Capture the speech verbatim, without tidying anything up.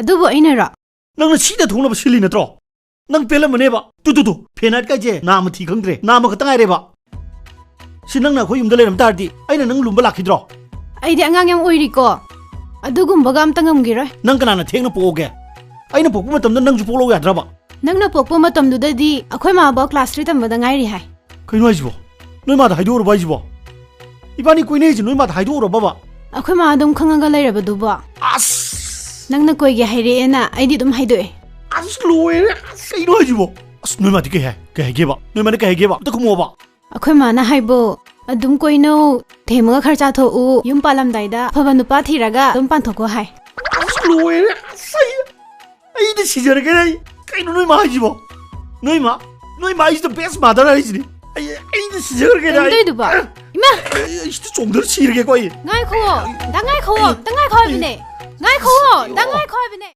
ꯑꯗꯨꯕꯨ ꯑꯩꯅꯔꯣ? ꯅꯪꯅ ꯁꯤꯗ ꯊꯣꯛꯅꯕ ꯁꯤꯜꯂꯤ ꯅꯠꯇ꯭ꯔꯣ? ꯅꯪ ꯄꯦꯜꯂꯝꯃꯅꯦꯕ꯫ ꯇꯨ, ꯇꯨ, ꯇꯨ, ꯐꯦꯟ ꯍꯥꯏꯠ ꯀꯥꯏꯁꯦ ꯅꯥꯝꯃ ꯊꯤ ꯈꯪꯗ꯭ꯔꯦ, ꯅꯥꯝꯃ ꯈꯛꯇ ꯉꯥꯏꯔꯦꯕ꯫ ꯁꯤ ꯅꯪꯅ ꯑꯩꯈꯣꯏ ꯌꯨꯝꯗ ꯂꯩꯔꯝ ꯇꯥꯔꯗꯤ ꯑꯩꯅ ꯅꯪ ꯂꯨꯝꯕ ꯂꯥꯛꯈꯤꯗ꯭ꯔꯣ? ꯑꯩꯗꯤ ꯑꯉꯥꯡ ꯌꯥꯝ ꯑꯣꯏꯔꯤꯀꯣ꯫ ꯑꯗꯨꯒꯨꯝꯕꯒ ꯑꯝꯇ ꯉꯝꯈꯤꯔꯣꯏ꯫ ꯅꯪ ꯀꯅꯥꯅ ꯊꯦꯡꯅ ꯄꯣꯛꯑꯣꯒꯦ? ꯑꯩꯅ ꯄꯣꯛꯄ ꯃꯇꯝꯗ ꯅꯪꯁꯨ ꯄꯣꯛꯂꯧ ꯌꯥꯗ꯭ꯔꯕ? ꯅꯪꯅ ꯄꯣꯛꯄ ꯃꯇꯝꯗꯨꯗꯗꯤ ꯑꯩꯈꯣꯏ ꯃꯥꯕꯣꯛ ꯀ꯭ꯂꯥꯁ ꯊ꯭ꯔꯤ ꯇꯝꯕꯗ ꯉꯥꯏꯔꯤ ꯍꯥꯏ꯫ ꯀꯩꯅꯣ ꯍꯥꯏꯁꯤꯕꯣ? ꯅꯣꯏ ꯃꯥꯗ ꯍꯥꯏꯗꯣꯛꯎꯔꯕ ꯍꯥꯏꯁꯤꯕꯣ? ꯏꯕꯥꯅꯤ ꯀꯣꯏꯅꯩꯁꯦ ꯅꯣꯏ ꯃꯥꯗ ꯍꯥꯏꯗꯣꯛꯎꯔꯕꯕ? ꯑꯩꯈꯣꯏ ꯃꯥ ꯑꯗꯨꯝ ꯈꯪꯉꯒ ꯂꯩꯔꯕꯗꯨꯕꯣ? ꯑꯁ! ꯅꯪꯅ ꯀꯣꯏꯒꯦ ꯍꯥꯏꯔꯛꯑꯦꯅ ꯑꯩꯗꯤ ꯑꯗꯨꯝ ꯍꯥꯏꯗꯣꯛꯑꯦ꯫ ꯑꯁ, ꯂꯣꯏꯔꯦ! ꯑꯁ, ꯀꯩꯅꯣ ꯍꯥꯏꯁꯤꯕꯣ? ꯑꯁ, ꯅꯣꯏ ꯃꯥꯗꯤ ꯀꯩ ꯍꯥꯏ? ꯀꯩ ꯍꯥꯏꯒꯦꯕ? ꯅꯣꯏ ꯃꯥꯅ ꯀꯩ ꯍꯥꯏꯒꯦꯕ? ꯑꯝꯇ ꯈꯨꯝꯃꯛꯑꯣꯕ꯫ ꯑꯩꯈꯣꯏ ꯃꯥꯅ ꯍꯥꯏꯕꯨ, "ꯑꯗꯨꯝ ꯀꯣꯏꯅꯧ, ꯊꯦꯝꯃꯒ ꯈꯔ ꯆꯥꯊꯣꯛꯎ, ꯌꯨꯝ ꯄꯥꯜꯂꯝꯗꯥꯏꯗ ꯑꯐꯕ ꯅꯨꯄꯥ ꯊꯤꯔꯒ ꯑꯗꯨꯝ ꯄꯥꯟꯊꯣꯛꯈꯣ" ꯍꯥꯏ꯫ ꯑꯁ, ꯂꯣꯏꯔꯦ! ꯑꯁ, ꯑꯩ, ꯑꯩꯗꯤ ꯁꯤꯖꯔꯒꯦ ꯑꯩ꯫ ꯀꯩꯅꯣ ꯅꯣꯏ ꯃꯥ ꯍꯥꯏꯁꯤꯕꯣ? ꯅꯣꯏ ꯃꯥ, ꯅꯣꯏ ꯃꯥ is the best mother ꯍꯥꯏꯁꯤꯅꯤ꯫ ꯑꯩ, ꯑꯩꯗꯤ ꯁꯤꯖꯔꯒꯦꯗ ꯀꯩꯅꯣ ꯑꯩ꯫ ꯇꯧꯔꯤꯗꯨꯕꯣ? ꯏꯃꯥ! ꯑꯩ, ꯑꯩ ꯁꯤꯗ ꯆꯣꯡꯊꯔ ꯁꯤꯔꯒꯦꯀꯣ ꯑꯩ꯫ ꯉꯥꯏꯈꯣ, ꯗꯥ ꯉꯥꯏꯈꯣ, ꯗꯥ ꯉꯥꯏꯈꯣ ꯍꯥꯏꯕꯅꯦ꯫ ꯉꯥꯏꯈꯣ, ꯗꯥ ꯉꯥꯏꯈꯣ ꯍꯥꯏꯕꯅꯦ꯫